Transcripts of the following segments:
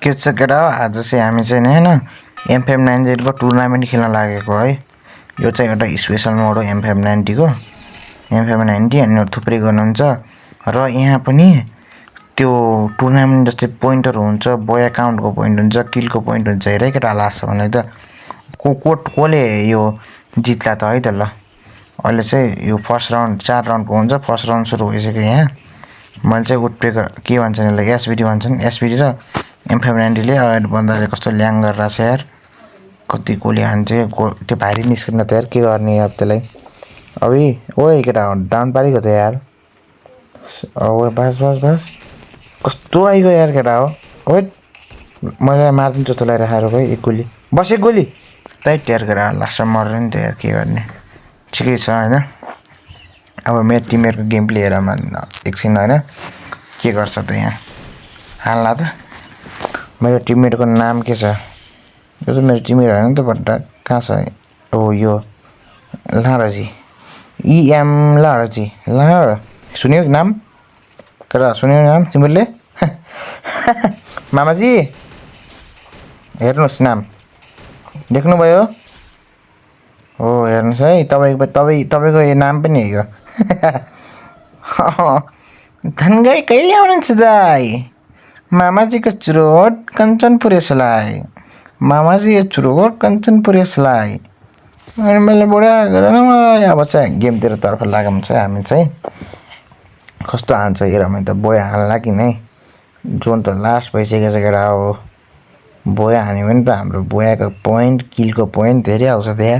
के छ केटा आज चाहिँ हामी चाहिँ हैन M590 को टुर्नामेन्ट खेल्न लागेको है। यो चाहिँ एउटा स्पेशल मोड हो M590 को। M590 अनि थुप्रै गर्नुहुन्छ र यहाँ पनि त्यो टुर्नामेन्ट जस्तै पोइन्टर हुन्छ, बोय अकाउन्टको पोइन्ट हुन्छ, किलको पोइन्ट हुन्छ। हेरे केटा लास्ट भने त कोले यो जित्ला त है त ल। अहिले चाहिँ यो फर्स्ट राउन्ड 4 राउन्डको हुन्छ। फर्स्ट राउन्ड सुरु भइसक्यो यहाँ। मैले चाहिँ वुडपेकर के भन्छन् यसलाई एसबिडी भन्छन्। एसबिडी र M590 ले अगाडि बन्दाले कस्तो ल्याङ गरेर छ यार। कति गोली हान्छ त्यो भारी निस्किन त यार के गर्ने अब त्यसलाई। अबे ओए केटा डाउन पारेको त यार। ओए बस कस्तो आइगयो यार केटा हो। ओए मैले मार्दिन जस्तो लागिरहेको भाइ एक गोली। बस एक गोली। टाइट यार केटा लास्टमा मर्यो नि त यार के गर्ने। ठिकै छ हैन। अब मेरो टिमहरुको गेम प्ले हेर एकछिन हैन के गर्छ त यहाँ। हाल्ला त। मेरो टिममेटको नाम के छ? यो त मेरो टिममेट हैन त बट्टा कहाँ छ? ओ यो लाडजी EM लाडजी ला सुन्यो नाम? केटा सुन्यो नाम तिमीले? मामाजी हेर्नुस् नाम देख्नुभयो? हो हेर्नुस् है तपाईको यो नाम पनि हो। धनगढी कहिले आउनुहुन्छ दाइ? मामाजीको चुरोट कञ्चनपुर यसलाई। मामाजी चुरोट कञ्चनपुर यसलाई। अनि मैले बुढा गरेर मलाई अब चाहिँ गेमतिर तर्फ लागौँ चाहिँ हामी चाहिँ कस्तो हान्छ हेरौँ त। बोय हाल्ला कि नै जोन त लास्ट भइसकेको छ केटा हो। बोय हान्यो भने त हाम्रो बोयाको पोइन्ट किलको पोइन्ट धेरै आउँछ त्यहाँ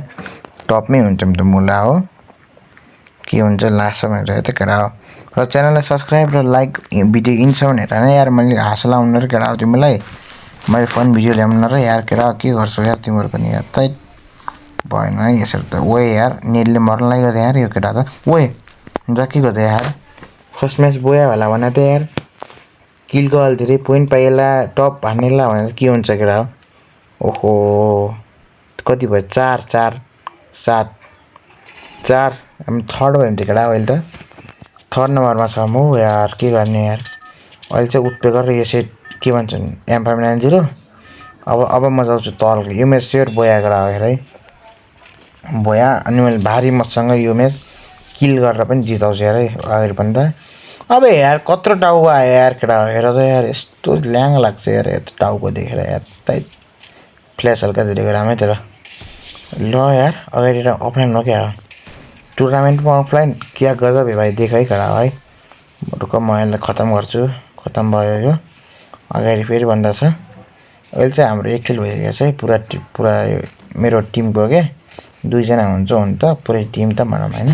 टपमै हुन्छ नि त मुला हो। के हुन्छ लास्टसम्म हेरेर त केटा हो। र च्यानललाई सब्स्क्राइब र लाइक भिडियो इन्सम्म हेर न यार। मैले हाँसो लाउनु र केटा हो तिमीलाई। मैले फन भिडियो ल्याउनु र यार केटा के गर्छौ यार तिम्रो पनि यार। तै भएन है यसरी त। ओए यार नेटले मर्न लाग्यो त यार यो केटा त। ओए जक्कीको त यार फर्स्ट म्याच बोया होला भने त यार किलको अल धेरै पोइन्ट पाइएला टप हान्नेला भने के हुन्छ केटा हो। ओहो कति भयो 4 4 7 4 हामी थर्ड भयो नि त केटा अहिले त। थर्ड नम्बरमा छ म यार के गर्ने यार। अहिले चाहिँ वुडपेकर र यसै के भन्छन् M590। अब म जाउँछु तल। यो म्याच सेयर बोया केटा हो हेर है। बोया अनि मैले भारी मसँग यो म्याच किल गरेर पनि जिताउँछु यार है अगाडि पनि त। अबे यार कत्रो टाउको आयो यार केटा हो हेर त यार। यस्तो ल्याङ लाग्छ यार यस्तो टाउको देखेर यार। टाइट फ्ल्यास हल्का धेरै रामै तर ल यार अगाडि अफलाइन हो क्या टुर्नामेन्टमा अफलाइन क्या गजब है भाइ देख है केटा है। रुक म यसलाई खतम गर्छु। खतम भयो यो अगाडि फेरि भन्दा छ। अहिले चाहिँ हाम्रो एक किल भइसकेको छ है पुरा मेरो टिमको के 2 जना हुन्छ हुन त पुरै टिम त भनौँ हैन।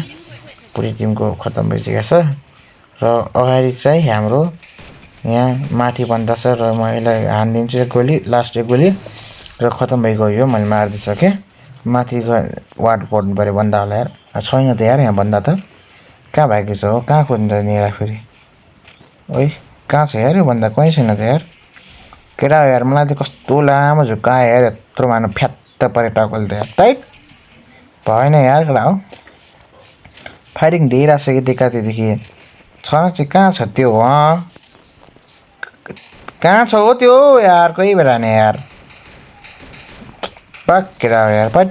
पुरै टिमको खतम भइसकेको छ र अगाडि चाहिँ हाम्रो यहाँ माथि बन्दा छ र म यसलाई हान्दिन्छु एक गोली लास्ट एक गोली र खतम भइगयो। मैले मार्दिसकेँ। माथि वाट पर्नु पर्यो बन्दा होला यार। छैन त यार यहाँ बन्दा त कहाँ भागेको छ हो। कहाँ खोज्नु जाने यार फेरि। ओइ कहाँ छ यार यो बन्दा कहीँ छैन त यार। केटा यार मलाई त कस्तो लामो झुक्का आयो यार यत्रो मानु फ्यात्त परे टाउकोले त यार। टाइट भएन यार केटा हो। फायरिङ दिइरहेको छ कि त्यतादेखि छ चाहिँ कहाँ छ त्यो कहाँ छ हो त्यो यार कोही बेला नि यार। पक्केरा यार पट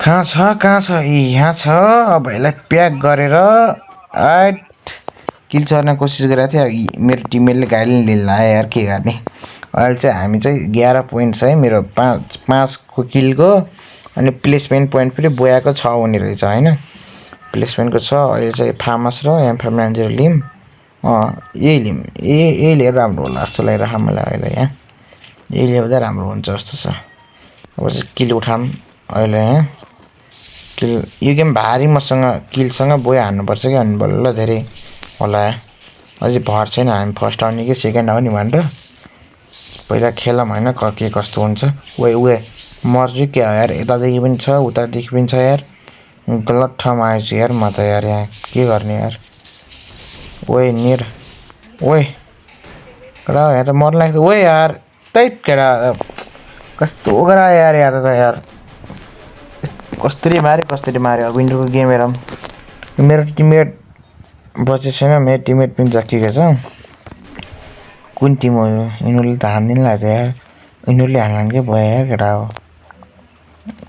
कहाँ छ यहाँ छ। अब यसलाई प्याक गरेर आइट किल चर्न कोसिस गरेको थिएँ। मेरो टिममेटले गाइडले लिन लायो यार के गर्ने। अहिले चाहिँ हामी चाहिँ 11 पोइन्ट छ है मेरो 5 को किलको। अनि प्लेसमेन्ट पोइन्ट पनि बोयाको 6 हुने रहेछ हैन। प्लेसमेन्टको छ अहिले चाहिँ फार्मस र M590 लिम यही लिम यही लिएर राम्रो होला जस्तो लागिरहेको मलाई अहिले यहाँ। यही ल्याउँदा राम्रो हुन्छ जस्तो छ। अब चाहिँ किल उठाम अहिले यहाँ किल यो गेम भारी मसँग किलसँग बोया हान्नुपर्छ कि अनि बल्ल धेरै होला। अझै भर छैन हामी फर्स्ट आउने कि सेकेन्ड आउने भनेर पहिला खेलौँ हैन के कस्तो हुन्छ। ओए मर्छु क्या यार यतादेखि पनि छ उतादेखि पनि छ यार। गलत ठाउँमा आएछु यार म त यार यहाँ के गर्ने यार। ओए नेट ओए केटा यहाँ त मर्न लाग्छ। ओए यार टाइट केटा कस्तो गरा यार यहाँ त यार कसरी माऱ्यो। विन्डोको गेम हेरौँ। मेरो टिममेट बचे छैन। मेरो टिममेट पनि जक्किएको छ। कुन टिम हो यो यिनीहरूले त हान्दिन लाग्छ यार यिनीहरूले हान्लान् के भयो यार केटा हो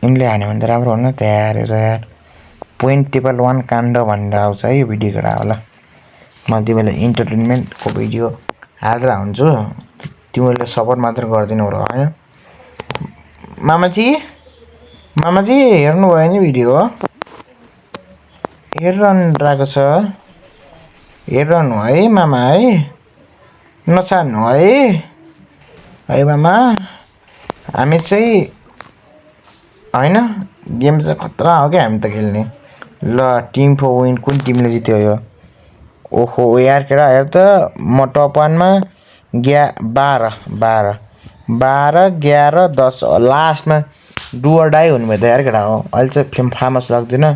यिनीहरूले हान्यो भने त राम्रो हो नि त यार पोइन्ट टेबल 1 काण्ड भनेर आउँछ है यो भिडियो केटा होला मैले तिमीलाई इन्टरटेनमेन्टको भिडियो हालेर हुन्छु तिमीहरूले सपोर्ट मात्र गरिदिनु होला होइन मामाजी हेर्नुभयो नि भिडियो हेरिरहनु छ हेरिरहनु है मामा है नचाहनु है मामा हामी चाहिँ होइन गेम चाहिँ खतरा हो क्या हामी त खेल्ने ल टिम फर विन कुन टिमले जित्यो यो ओहो यार केटा हेर त म टप 1मा 12 11 10 लास्टमा डु अर डाई हुनुभयो त यार केटा हो अहिले चाहिँ फार्मस लाग्दैन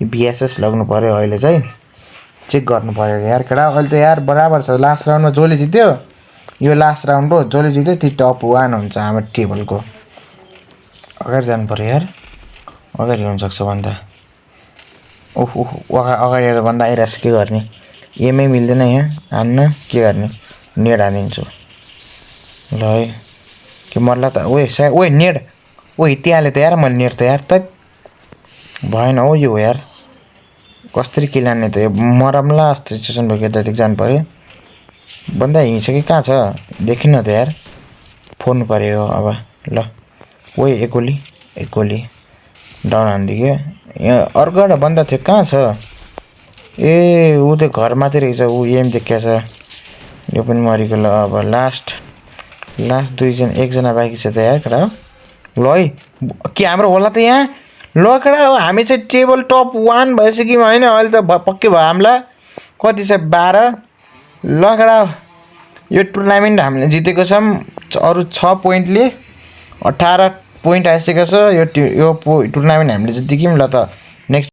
भिएसएस लाग्नु पर्यो अहिले चाहिँ चेक गर्नु पर्यो यार केटा अहिले त यार बराबर छ लास्ट राउन्डमा जसले जित्यो यो लास्ट राउन्ड हो जसले जित्यो त्यो टप 1 हुन्छ हाम्रो टेबलको अगाडि जानु पर्यो यार अगाडि हुनसक्छ भन्दा ओहो अगाडि भन्दा आइरहेछ के गर्ने एमै मिल्दैन यहाँ हान्न के गर्ने नेड हानिदिन्छु ल है के मर्ला त ओए नेड त्यहाँले त यार मैले नेड त यार त भएन हो यो यार कसरी के लाने त यो मरमला जस्तो सिचुएसन भयो यतादेखि जानु पर्यो बन्दा हिँडिसक्यो कहाँ छ देखिन त यार फोड्नु पर्यो अब ल एक गोली डाउन हानिदियो यहाँ अर्को एउटा बन्दा थियो कहाँ छ ए ऊ त घरमाथि रहेछ ऊ एम देखिया छ यो पनि मरेको ल अब लास्ट एकजना बाँकी छ त यार केटा ल है के हाम्रो होला त यहाँ ल केटा हो हामी चाहिँ टेबल टप 1 भइसक्यौँ होइन अहिले त पक्कै भयो हामीलाई कति छ 12 ल केटा यो टुर्नामेन्ट हामीले जितेको छौँ अरू 6 पोइन्टले 18 पोइन्ट आइसकेको छ यो टुर्नामेन्ट हामीले जितेक्यौँ ल त